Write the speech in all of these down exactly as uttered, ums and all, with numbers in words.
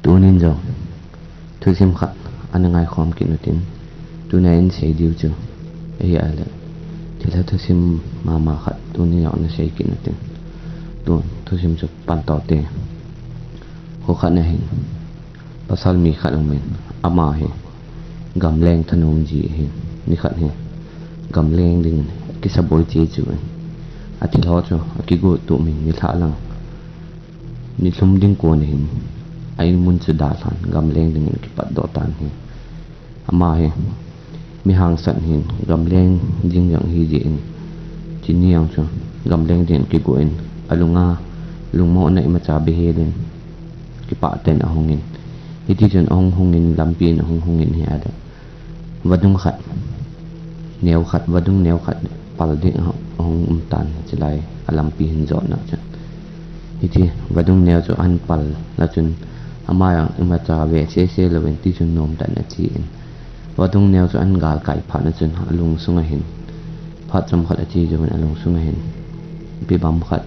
Tunin jong thusim khat ana ngaikhom kit utin, tunia isei diu chu ahile, thilha thusim mama khat tunin jong ana sei kit utin. Tun thusim chu pan tau te. Kho khat na hin pasal mi khat aumin, ama hi gamleng thanom ji ahin, nikhat hi gamleng dingin akisaboi cheh cheh in, athilha chu akigo tup in nilhah lang, nilhum ding kon ahin, a in mun chu dalhan gamleng dingin akipatdoh tan ahi. Ama hi mi hangsan ahin, gamleng ding jong ahi jeh in, chuni jong chu gamleng dingin akigo in, alunga lungmonna imacha behel in, kipah tah in ahungin, hitichun ahung hungin, lampi in ahung hungin ahile, vadung khat, neo khat, vadung neo khat pal ding ahung um tan, hiche lai alampi hin jotna chun. Hiti vadung neo chu ahin pal a chun, ama jong imacha ve sese louvin, tichun nom tah in achen, vadung neo chu ahin galkai phat a chun, alungsunga hin phat chomkhat ache jouvin, alungsunga hin ipi bang khat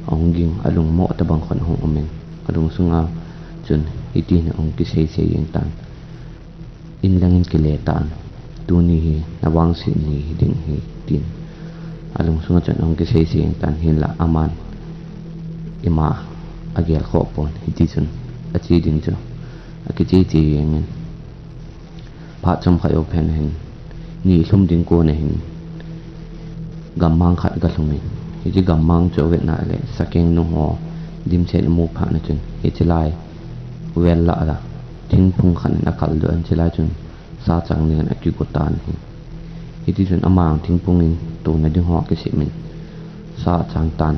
ahung ging, alungmo tobang khun ahung umin, alungsunga chun hitin ahung kiseisei jeng tan. In langin kile tan, tuni hi navangset ni hiding ahi, tin alungsunga chun ahung kiseisei jeng tan, hinla aman ima agel khoh pon, hitichun ache ding chu akiche che jengin, phat chomkhat jou phat ahin, nilhum ding kon ahin, gammang khat agalhumin, hiche gammang chu avetna le sakeng nungho dimset amu phat a chun, hiche lai vel lah a thingphung khat in akaldoh in, hiche lai chun sa chang dingin akigo tan ahi. Hitichun ama jong thingphung in tona ding ho akisem in, sa achang tan,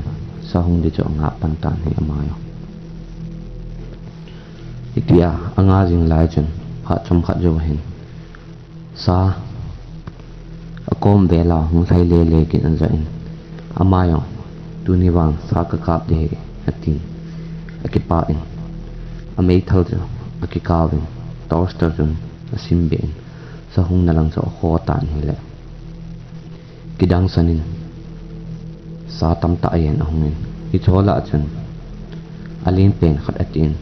sa hung ding chu angah pan tan ahi ama jong. Hitia anga jing lai chun, phat chomkhat jou ahin, sa akom vel a hung lhai lele kit in ajah in, ama jong, tuni vang sa kakap ding ahi, atin, akipah in, ameithal chu akikap in, torch tah chun asim beh in, sa hungna lang chu akho tan ahile, kidang san in sa tamtah ahin ahungin, hiche lah a chun alen pen khat atin,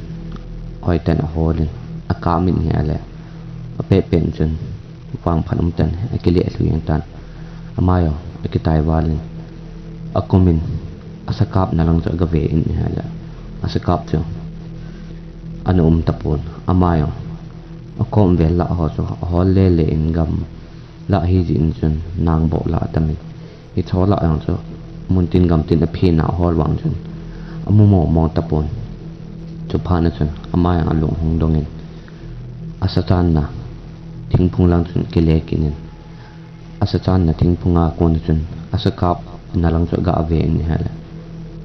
hoi tah in ahol in, akap in ahile, apet pen chun vangphat um tah in akile lhu jeng tan. Ama jong akitai val in, akumin, asa kapna lang chu agave in ahile, asa kap chu ana um tapon. Ama jong akom vel lah ho chu ahol lele in, gamlah ahi jeh in chun nangboh lah atamin, hiche lah jong chu muntin gamtin aphetna ahol vang chun amu mong mong tapon. Chuphat a chun ama jong alung hung dongin, asa channa thingphung lang chun akile kit in, asa channa thingphunga kona chun asa kapna lang chu aga ve in ahile,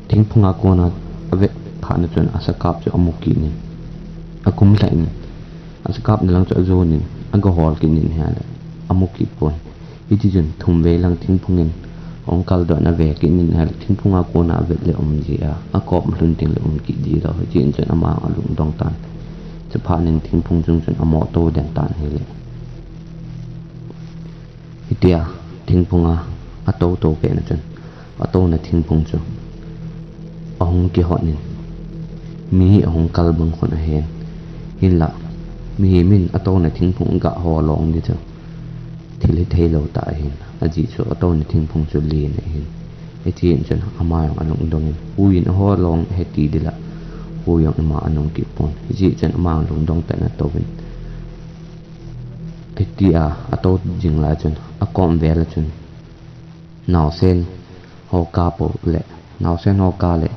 thingphunga kona avet phat a chun asa kap chu amu kit in, akumlha in, asa kapna lang chu ajon in, agahol kit in ahile, amu kit pon. Hitichun thumvei lang thingphung in ahung kaldoh in ave kit in ahile, thingphunga kona avet le um ji a, akop lhun teng le um kit ji lou, hijeh in chun ama alung dong tan. Chuphat in thingphung chung chun amo tou den tan ahile, hitia thingphunga atou tou pet a chun, atouna thingphung chu ahung kihot in, mi ahung kal bang khun ahen. Hinla mihem in atouna thingphung aga ho long ding chu thil hithei lou tah ahin, ajeh chu atouna thingphung chu len ahin. Hijeh in chun ama jong alung dongin, huiyin aho long ahi ti ding la, hui jong ima anung kit pon. Hijeh chun ama jong lungdong tah in atouvin, hitia atou jing lai chun, akom vel a chun naosen ho kap u le, naosen ho kap le,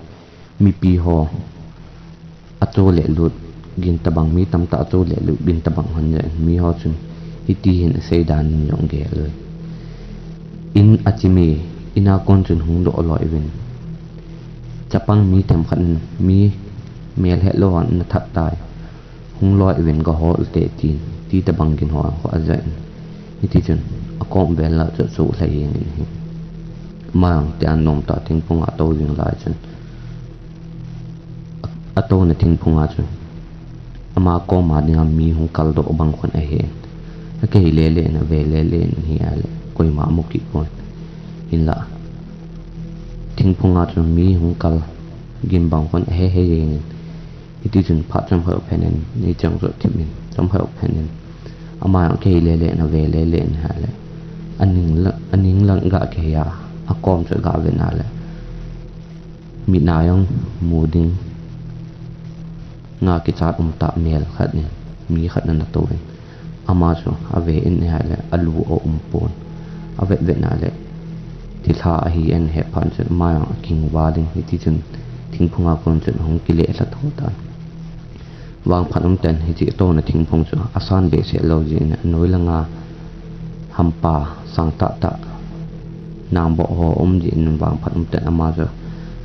mipi ho acho le lut gin tobang, mi tamtah acho le lut gin tobang hon jeh in, miho chun hiti hin asei dan in jong gel uve. In achimi, in a kon chun hung doh loi uvin, chapang mi themkhat in mi melhet lou hon nathat tai, hung loi uvin gahol u hite, tin, ti tobang gin ho khu ajah in, hitichun akom vel lah chu asuhlhai jeng in ahi. Ama jong tia nomtah thingphung a atou jing lai chun, atouna thingphung a chun ama koma dinga mi hung kaldoh bang khun ahen. Akihei lele in, ave lele in ahile, koima amu kit pon. Hinla thingphung a chun mi hung kal gin bang khun ahe he jeng in, Tichun phat chomkhat phenin, ni chang chu thimin, chomkhat phenin, ama jong kihei lele in, ave lele in ahile, aning la-, aning lang ga kihei a, akom chu ga vet na le, mit na jong mu ding nga kichat um tah mel khat in, mi khat in ana touvin, ama chu ave in ahile, alu aum pon. Avet vet na le, thilha ahi ana he phat chun, ama jong akingval in, hitichun thingphung a kon chun ahung kile lha tho tan. Vangphat umtah in hiche atona thingphung chu asan behseh lou jeh in, anoi langa hampa sang tah tah, nangboh ho um jeh in, vangphat umtah in ama chu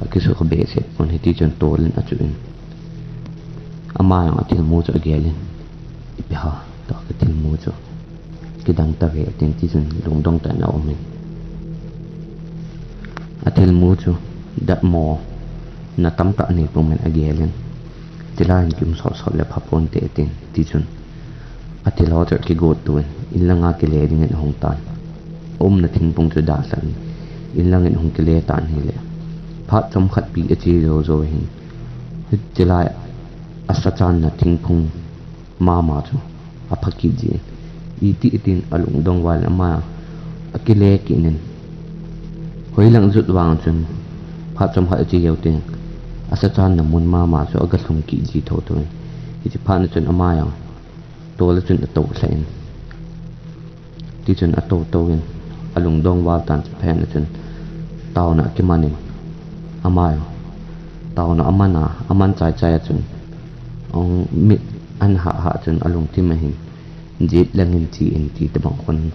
akisukha behseh pon, hitichun tolin achuh in, ama jong athilmu chu agel in, ipi ham, tua kathilmu chu kidang tave, atin, tichun lungdong tah in aumin, athilmu chu datmo na tamtah anei pumin agel in, chulai in kium sot sot le pha ponte, atin, tichun athilho chu akigot touvin, in langa kile dingin ahung tan. Aumna thingphung chu dalhan, in langin ahung kile tan ahile, phat chomkhat pi ache jou jou hin, hiche lai asachanna thingphung mama chu apha kit jin, iti itin alungdong val in ama akile kit in, hoilang jut vang chun phat chomkhat ache jou teng, asachanna mun mama chu aga lhung kit ji tho tho in, hiche phat na chun ama jong tol a chun atou lha in, tichun atou tou in, alungdong val tan, chuphat na chun taona akiman in, ama jong taona aman a, aman chai chai a chun, ahung mit ahah hah chun alungthim ahin, jet langin che in ti tobang khun,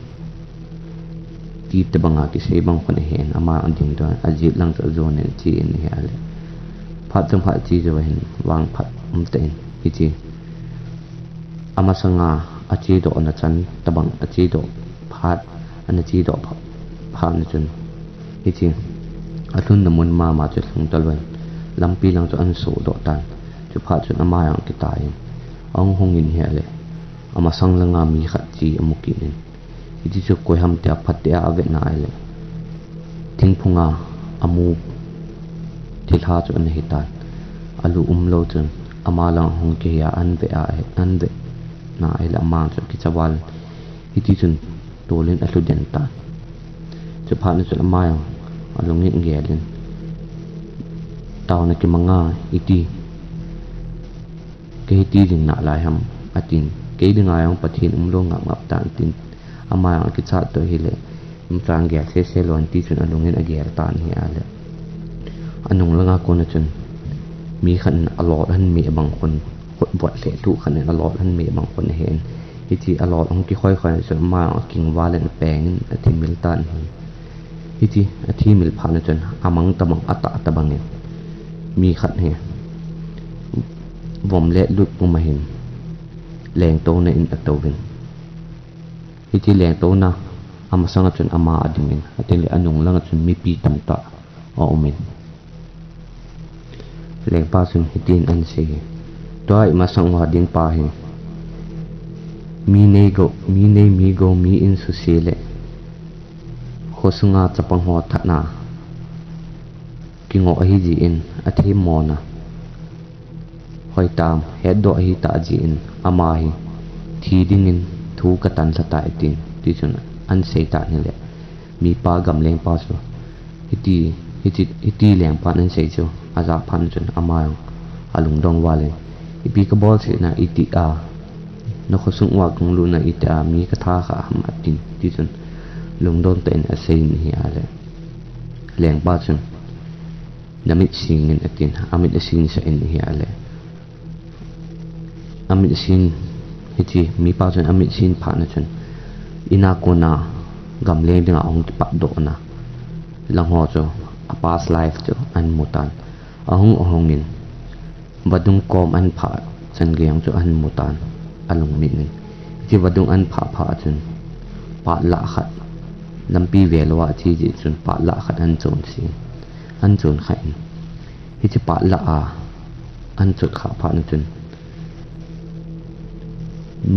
ti tobanga kisei bang khun ahin, ama ading doh in, ajet lang chu ajon in che in ahile, phat chomkhat ache jou ahin, vangphat umtah in, hiche amasanga achedohna chan tobang achedoh phat, ana chedoh pha-, phat na chun, hiche alhunna mun mama chu alhung talou in, lampi lang chu ana sodoh tan. Chuphat chun ama jong akitai in, ahung hung in ahile, amasang langa mi khat che amu kit in, hiti chu koi ham tia phatea avet na ahile, thingphunga amu thilha chu ana hitan. Alu umlou chun ama lang ahung kihei a, ana ve a, ana ve na ahile, ama chu akicha val in, hiti chun tolin alhu den tan. Chuphat na chun ama jong alungin agel in, taona kimanga iti, kei hiti ding nalai ham, atin, kei dinga jong Pathen umlou ngap ngap tan, tin, ama jong akichat toh ahile, umchan gel sese lou in, tichun alungin agel tan ahile, anung langa kona chun mi khat in alot ahin meh bang khun, khut vot lheh lhuh khat in alot ahin meh bang khun ahin, hiche alot ahung kikhoi khoi na chun ama jong akingval in apeng in athimil tan ahi. Hiche athimil phat na chun amang tobang, atah tobang in, mi khat hi vom le lut puma hin lengtouna in atouvin, hiche lengtouna amasanga chun ama adingin, atile anung langa chun mipi tamtah aumin, lengpa chun hitin ana sei, tua imasang uva ding pa hi, mi nei gou, mi nei mi gou, mi in suse le khosunga chapang ho thatna kingoh ahijeh in, athemmona hoitam hetdoh ahitah jeh in, ama hi thi dingin thu katan lha tai, tin, tichun ana sei tan ahile, mipa gamlengpa chu hiti, hiti, hiti lengpan ana sei chu ajah phat na chun ama jong alungdong val in, ipi kabol seh na, iti a, nakhosung uva kahung lut na, iti a mi katha kha ham, atin, tichun lungdong tah in asei in ahile, lengpa chun, namit sing in, atin, amit asing sah in ahile, amit asin, hiche mipa chun amit sin phat na chun, in a kona gamleng dinga ahung kipatdohna lang ho chu, a past life chu ana mu tan. Ahung ahung in, vadung kom ana phah chan gei chu ana mu tan, alungmin in. Hiche vadung ana phah phat chun, patla khat, lampi vel uva ache jeh chun patla khat ana chon sin, ana chon kha in. Hiche patla a ana chot kha phat na chun,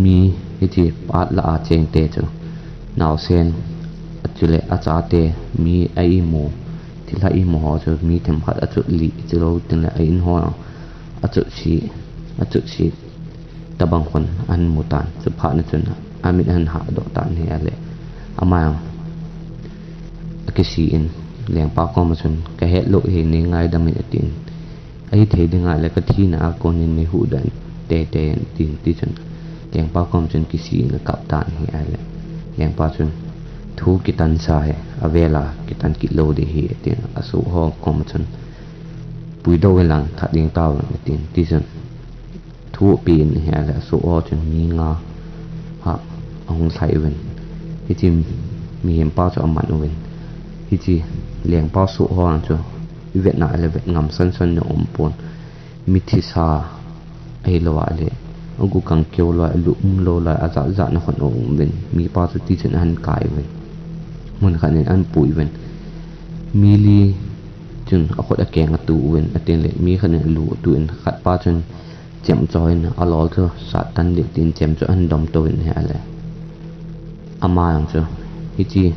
mi, hiche patla a chengte chu, naosen, achule achate, mi a imu, thilha imu ho chu, mi themkhat achot li, chulou tengle a in ho achot si, achutset tabang khun ahin mu tan. Chuphat na chun amit ahin hahdoh tan ahile, ama jong akisih in, lengpa koma chun, "Kahet lou ahi, nei ngaidam in," atin. "Ahithei ding ahile kathina a konin nei huhdoh in teitei in," atin. Tichun lengpa koma chun kisih in akap tan ahile, lengpa chun, "Thu kitan sa hi, avel a kitan kit lou ding ahi," atin. "Asoh ho koma chun puidoh in lang that ding tauvin," atin. Tichun thu apen ahile, asoh ho chun mi nga hah ahung lhai uvin. Hiche mihem pa chu aman uvin. Hiche lengpa soh ho chu ivet na ahile vet ngam sansan na um pon. Mi thisa ahilou ahile, agu kang keu loi, alu um lou loi, ajat jat na khun aum uvin. Mi pa chu tichun ahin kai uvin. Mun khat in ahin pui uvin. Mi li chun akhut akeng atu uvin, atin le mi khat in alu atu in, khat pa chun chem cho in alol chu sat tan ding tin chem chu ahin dom to in ahile, ama jong chu, hiche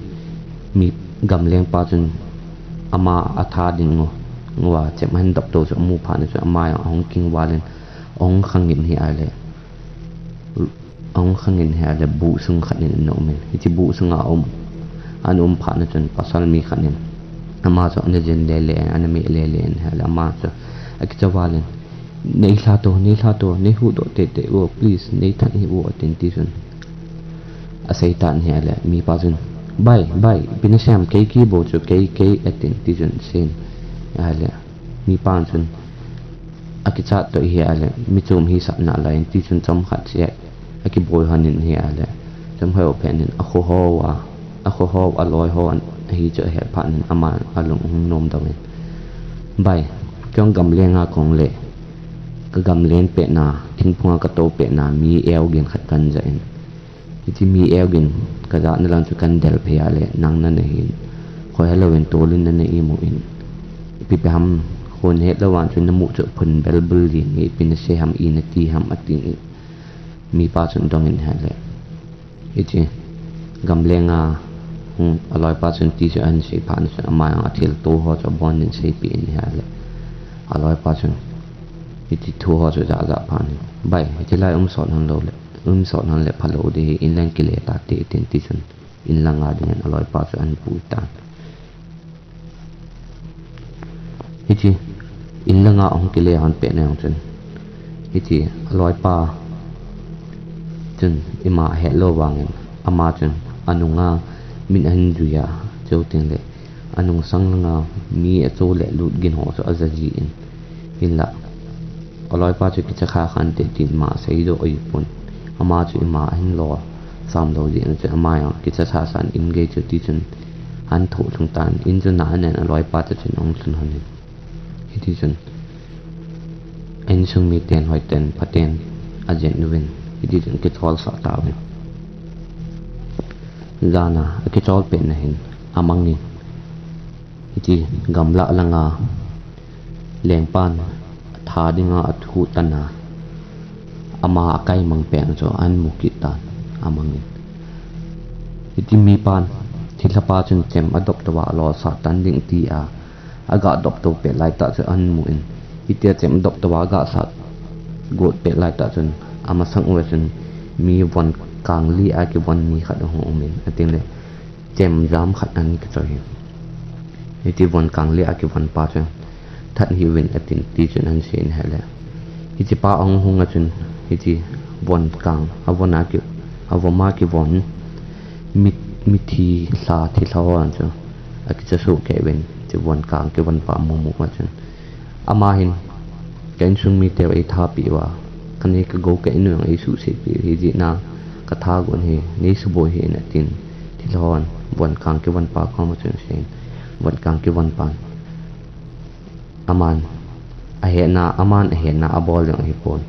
mi gamleng pa chun ama atha ding u, uva chem ahin dop to chu amu phat na chu ama jong ahung kingval in, ahung khang in ahile, ahung khang in ahile, buh sung khat in ana um in. Hiche buh sunga um, ana um phat na chun pasal mi khat in ama chu ana jen lele in, ana meh lele in ahile, ama chu akicha val in, "Nei lha to, nei lha to, nei huhdoh teitei o, please, nei that hih o," atin. Tichun asei tan ahile, mi pa chun, "Bai, bai, ipi nasei ham, kei kibol chu, kei, kei," atin. Tichun asei in ahile, mi pa chun akichat to ahile, mi chom hisah nalai in, tichun chomkhat seh akiboi hon in ahile, chomkhat u phat in akho ho a, akho ho, aloi ho ahi chu ahet phat in ama alung ahung nom doh in, "Bai, kei gamleng a kahung le, ka gamleng pet na, thingphung a katou pet na, mi eugin khat kahin ja in. Hiche mi eugin kajat na lang chu kahin del phei ahile, nang nana hin, khohelou in tol in nana imu in. Ipi ipi ham, khon het lou vang chu namu chu phun bel bul jeng in, ipi nasei ham, i nati ham," atin. Mi pa chun adong in ahile, hiche gamleng a hung aloi pa chun tichu ahin sei phat na chun ama jong athilto ho chu abon in seipeh in ahile, aloi pa chun hiche thu ho chu ajah jah phat in, "Bai, hiche lai um sot hon lou le, um sot hon le phalou ding ahi, in lang kile tate," atin. Tichun in langa ding in aloi pa chu ahin pui tan. Hiche in langa ahung kile hon pet na jong chun, hiche aloi pa chun ima ahet lou vang in, ama chun anung a min ahin jui a, chuteng le anung sang langa mi acho le lut gin ho chu aja ji in, hinla aloi pa chu kicha kha khan te tin ima asei doh ahi pon. Ama chu ima ahin lo sam lou jeh in chu ama jong kicha sa san in gei chu tichun ahin thoh lhung tan. In chu ana an in, aloi pa te chun ahung lhun hon in. Hiti chun a insung miten hoiten phaten ajen uvin, hiti chun akichol sah tauvin. Jan a akichol pet na hin amang in, hiti gamlah langa lengpan atha dinga athu tan a, ama akai mang pet chu ahin mu kit tan amang in. Hiti mipan thilha pa chun chem adop tou a alol sah tan ding tia aga dop tou pet lai tah chun ahin mu in, hitia chem adop tou a aga sah got pet lai tah chun amasang uva chun mi von kang li a kivon mi khat ahung um in, atin le chem jam khat ahin kichoi in. Hiti von kang li a kivon pa chun, "That hih uvin," atin, ti chun ahin sei in ahile, hiche pa ahung hung a chun, hiti von kang, avon a ki, avom a kivon mi, mithi lha, thilha ho chu akicha soh kei uvin, hiche von kang kivon pa amu mu a chun, ama hin, "Ka insung mite u eitha peh uva, kanei kagou ka in u jong eisuhset peh u hi, hijeh a katha gon hi, nei suboi hih in," atin, thilha hon von kang kivon pa koma chun asei in, von kang kivon pan, aman ahetna, aman ahetna abol jong ahipon,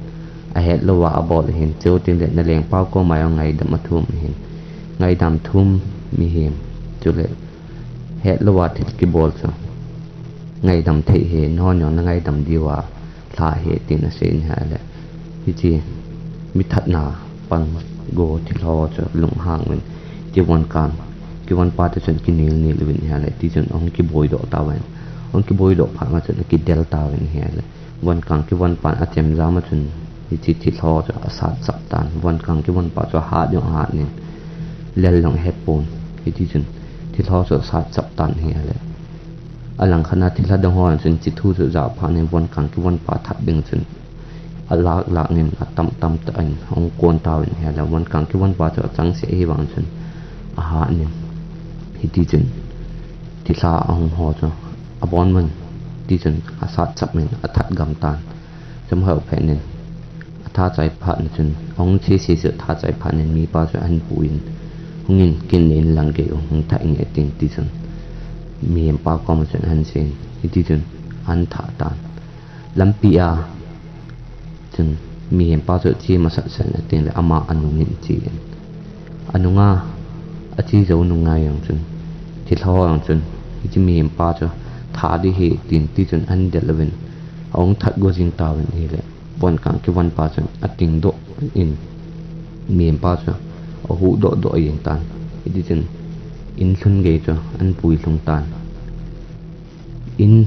ahet louva abol ahin, chuteng le na lengpa koma jong ngaidam athum ahin, ngaidam thum mihem, chule het louva thil kibol chu ngaidam thei ahi, nahon jong na ngaidam diuva lha ahi, tin asei in ahile, hiche mi thatna pan go thilha ho chu lunghang uvin, kivon kang kivon pa te chun kinel nel uvin ahile, ti chun ahung kiboi doh tauvin, ahung kiboi doh phat ma chun akidel tauvin ahile, von kang kivon pan achem jam a chun, Hiche thilha chu asat chap tan, von kang kivon pa chu ahat jong ahat in, lel jong ahet pon. Hiti chun thilha chu asat chap tan ahile, alang khat a thilha dang ho chun hiche thu chu ajah phat in von kang kivon pa that ding chun alak lak in atam tam tah in ahung kon tauvin ahile, von kang kivon pa chu achangseh ahi vang chun ahat in, hiti chun thilha ahung ho chu abon man, ti chun asat chap in athat gam tan. Chomkhat phat in, atha chai phat in chun, ahung che se chu atha chai phat in mipa chu ahin pu in, "Hung in, ken in lang gei u, hung thah inge," tin ti chun, mihem pa kom chun ahin sei in, hiti chun ahin thah tan. Lampi a chun mihem pa chu ache masat sat in atin le ama anung in ache in. Anunga ache jou nunga jong chun, thilha ho jong chun, hiche mihem pa chu thah ding ahi tin ti chun ahin del uvin, ahung that go jing tauvin ahile, von kang kivon pa chun ating doh in, mihem pa chu ahuh doh doh jeng tan. Hiti chun in lhun gei chu ahin pui lhung tan. In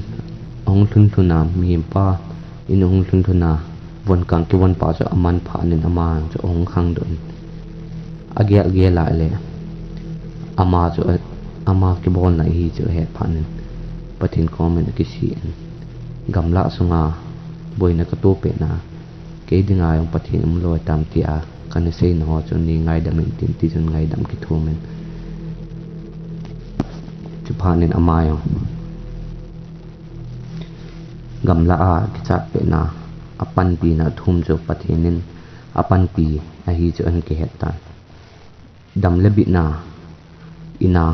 ahung lhun lhun a, mihem pa in ahung lhun lhun a, von kang kivon pa chu aman phat in ama chu ahung khang doh in, agel gel a le, ama chu a, ama kibolna ahi chu ahet phat in, Pathen kom in akisih in, "Gamlah sunga boina kato pet na, kei dinga jong Pathen umlou tam," tia kana seina ho chu nei ngaidam in tin ti chun ngaidam kithum in, chuphat in ama jong gamlah a kichat pet na, apanpina thum chu Pathen in apanpi ahi chu ahin kihet tan. Dam le bitna in a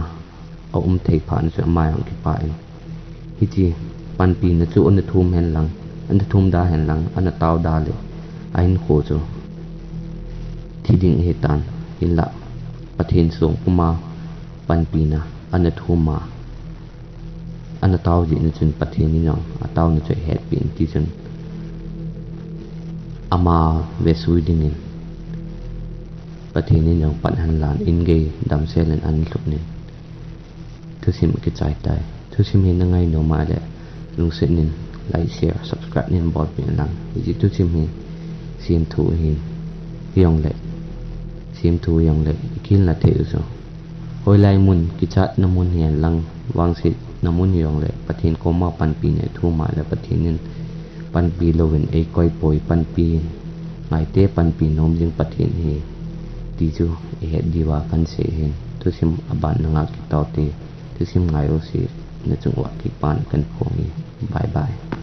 aum thei phat in chu ama jong akipah in, hiche panpina chu ana thum hen lang, ana thum da hen lang, ana tao da le, ahinkho chu thi ding ahi tan. Hinlah Pathen song puma panpina ana thum a, ana tao jeh in chun Pathen in jong ataona chu ahetpeh in ti chun, ama vesui dingin Pathen in jong pan ahin lan, in gei damsel in ahin lhut in, thusim akichai tai. Thusim hi na ngai nom a le, lungset in like, share, subscribe in bolpeh in lang. Hiche thusim hi semthu hi, hijong le, semthu hijong le, ikilna thei u chu, hoilai mun, kichatna mun hihen lang, vangsetna mun hijong le, Pathen koma panpi nei thum a le, Pathen in panpi louvin eikoi poi, panpi ngaite, panpi nom jing Pathen ahi, ti chu ihet diuva kahin sei ahin. Thusim aban na ngah kit taute, thusim ngai u seh, nachung uva kipa kahin phong e. Bye bye.